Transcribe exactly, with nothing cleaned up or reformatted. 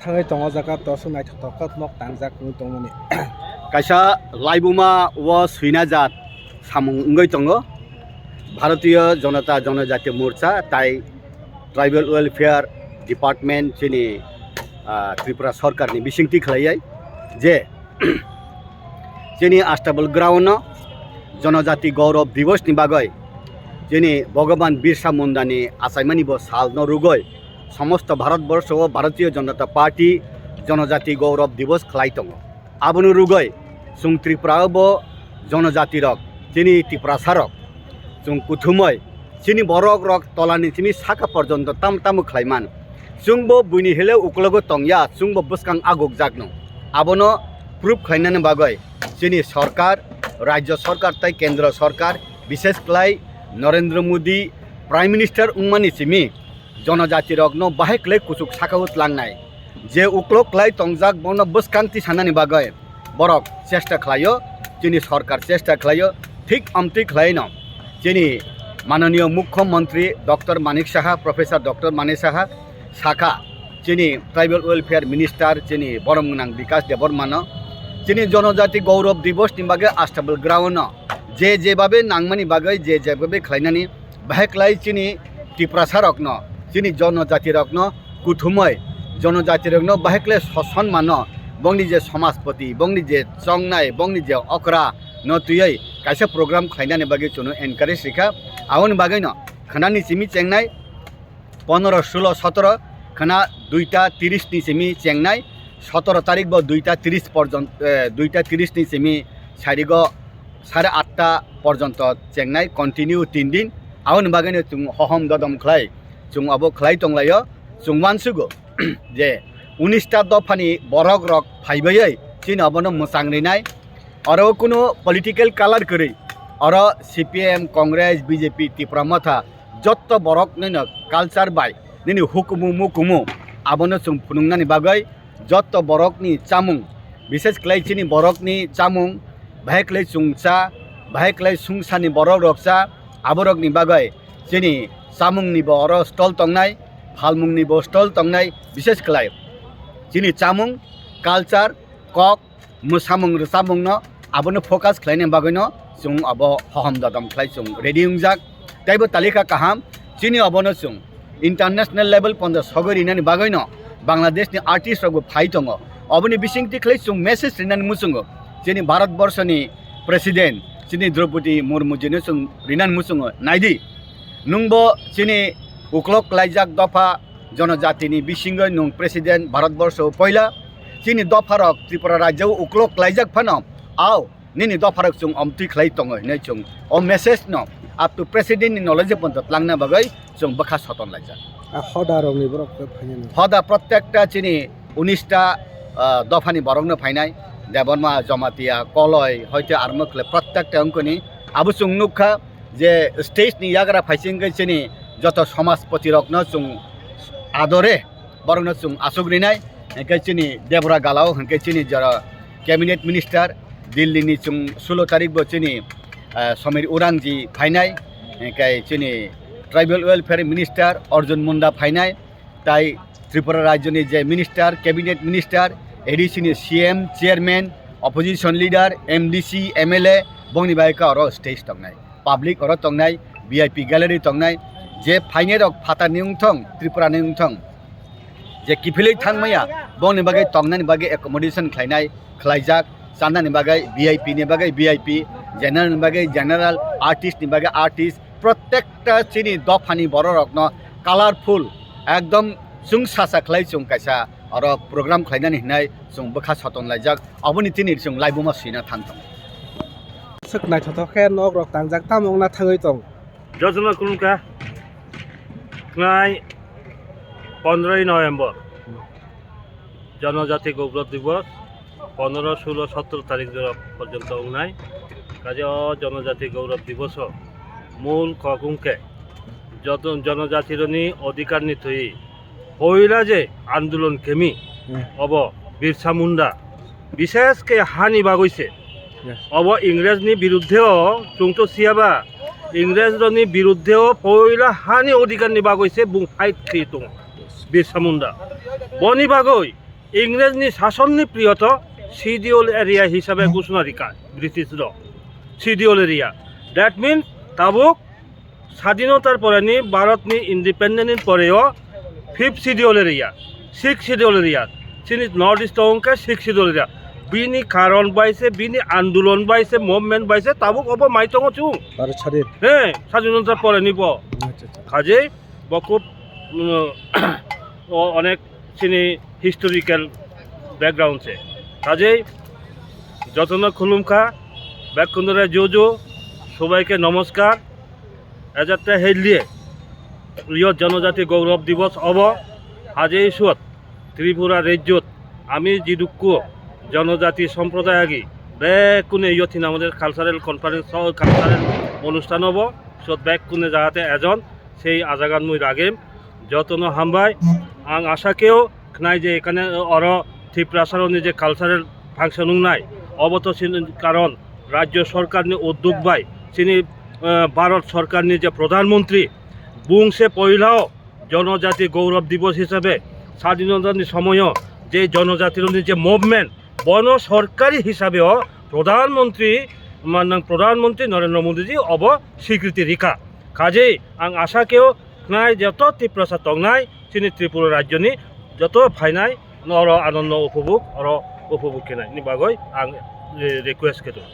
Thangwi tongo jaga, toso naithotok khe mok tangjak wngwi tongmani. Kaisa laibuma o swina jat samung wngwi tongo. Bharatiya Janata Janajati Morcha tai Tribal Welfare Department chini, ah, Tripura Sarkarni bisingtwi khlaiwi je chini Astabal ground no Janajati Gaurav Divas ni bagwi chini Bhagavan Birsa Munda ni achaimani bo sal no rwgwi somosto Bharat borsho o Bharatiya Janata Party Janajati Gaurav Divas khlai tongo. Abono rwgwi chwng Tripura o bo janajati rok, chini Tiprasa rok, chwng kuthumwi chini borok rok tolani chini saka porjonto tam tamo khlai man. Chwngbo buini hele uklogo tongya, chwngbo bwskang agukjakno. Abono proof khlainani bagwi chini sorkar, rajya sorkar tai kendra sorkar, bishesh khlai Narendra Modi Prime Minister wngmani simi janajati rokno bahai khlai kuchuk sakao tlangnai. Je uklok khlai tongjak bono bwskang tisanani bagwi borok chesta khlaio, chini sorkar chesta khlaio, thik amtwi khlaino chini mananiya Mukhyamantri Doctor Manik Saha, Professor Doctor Manik Saha sakha, chini Tribal Welfare Minister chini borom gwnang Bikash Debbarmano, chini Janajati Gaurav Divas ni bagwi Astabal ground no je je babe nangmani bagwi je je babe khlainani bahai khlai chini Tiprasa rokno, chini janajati rokno kuthumwi, janajati rokno bahai khlai soson mano, bongni je samajpati, bongni je chongnai, bongni je okra no twiwi kaisa program khlainani bagwi chwngno encourage rikha. Aboni bagwino khwnani simi chengnai pondro, sulo, sotoro, khwna duita tiris ni simi chengnai, sotoro tarik bo duita tiris porjon-, eh, duita tiris ni simi sarigo sare atta porjonto chengnai, continue tin din. Aboni bagwino chwng hohom dodom khlai, chwng abo khlai tonglaio. Chwng uansugo je unis ta dophani borok rok phaibai chini obono mwchang rinai. Oro kunu political color kwrwi, oro C P M, Congress, B J P, Tipra Motha, jotto borok nini culture bai nini hukumu mukumu abono chwng phunuknani bagwi jotto borokni chamung, bishesh khlai chini borokni chamung, bahai khlai chwng cha, bahai khlai sungsani borok rok cha, aborokni bagwi chini chamungni bo oro stall tongnai, phalmungni bo stall tongnai, bishesh khlai chini chamung, culture, kok, mwsamung rwchapmungno abono focus khlaina bagwino chwng abo hohom dodom khlai chwng ready wngjak. Teibo talika kaham, chini obono chwng international level ponjo sogwi rinani bagwino Bangladeshni artist rokbo phai tongo. Oboni bisingtwi khlai chwng message rinani muchungo, chini Bharat borshoni President chini Draupadi Murmu jino chwng rinani muchungo, naidi nwngbo chini uklok klaijak dopha jonojatini bisingo nwng president Bharatborsho poila, chini dopharok Tripura rajyo uklok klaijak phano, ao nini dopharok chwng omtwi khlai tongo hinwi chwng o message no up to president ni knowledge ponto tlangna bagwi chwng bwkha soton laijak. A hoda rokni borok khe phainai. Hoda protekta chini unis ta, ah, dophani borokno phainai, Debbarma, Jamatia, Koloi, hoite armo khle protekta wngkoni. Abo chwng nukha je stage ni yagra phaising khe chini joto somajpoti rokno chwng adore borokno chwng aswk rinai, hwnkhe chini Debra Galao, hwnkhe chini jora cabinet minister, Delhi ni chwng sulo tarik bo chini, ah, Samir Urang ji phainai, hwnkhe chini tribal welfare minister Arjun Munda phainai, tai Tripura rajyoni je minister, cabinet minister, A D C ni C M, chairman, opposition leader, M D C, M L A, bongni bai khe oro stage tongnai. Public oro tongnai, V I P gallery tongnai, je phainai rok phatar ni wngthong, Tripura ni wngthong, je kiphilwi thangmaya, bongni bagwi tongnani bagwi accommodation khlainai, khlaijak, chanani bagwi V I P ni bagwi V I P, general ni bagwi general, artist ni bagwi artist, protekta chini dophani borok rokno colorful, ekdom chwng sacha khlai chwng kaisa oro program khlainani hinai chwng bwkha soton laijak, oboni tini chwng laibuma swina thang tongo. Swk naithothok khe nok rok tangjak tamo wngna thangwi tong. Jotono khulumkha, khnai pondroi November, Janajati Gaurav Divas, pondro, sulo, sotro tarik jora porjonto wngnai. Kaje o Janajati Gaurav Divas o mul kok wngkhe joto janajati rokni odhikar ni thwi poila je andolon khemi, hmm, obo Birsa Munda, bishesh khe hani bagwi se. Yes. Obo Ingres ni biruddhe o chwng to siyaba, Ingres rokni biruddhe o poila hani odhikar ni bagwi se bung fight khe tongo Birsa Munda. Boni bagwi Ingrej ni sason ni period o schedule area hisabe ghosona rikha British rok, schedule area. That means tabuk স্বাধীনতার পরে ni Bharat ni independent ni পরে o fifth schedule area, sixth schedule area, chini North East o wngkha sixth schedule area. Bini karon bai se, bini andolon bai se, movement bai se tabuk obo mai tongo chung. Bharat স্বাধীন। He, স্বাধীনতার পরে ni bo. আচ্ছা, আচ্ছা। Kajei bo khub, mm, o onek chini historical background se. Kajei jotono khulumkha, bekkunore juju, subaike nomoskar. Ejette heilye iyot Jonojati Gaurav Divas obo, hajei suot Tripura rejjot ami jidukku Jonojati Sampraday agi bekkune iyot hina amader cultural conference, cultural onusthan obo, suot bekkune jahate ejon sei ajagan mui ragim. Jotono hambai. Ang asha keo khnai je ekhane oro Tiprasaroni je cultural function wngnai, obo to chini karon rajyo sorkarni uddog bai chini, eh, Bharat sorkarni je Pradhan Mantri, bung se poilao Jonojati Gaurav Divas hisabe sadhinotani somoyo je jonojatirokni je movement, bono sorkari hisabe o Pradhan Mantri, manang Pradhan Mantri Narendra Modi ji obo swikriti rikha. Kajei ang asha keo khnai joto Tiprasa tongnai chini Tripura rajyoni joto phainai no oro anando upobhog, oro upobhog khenai ni bagwi ang, eh, request khe tongo.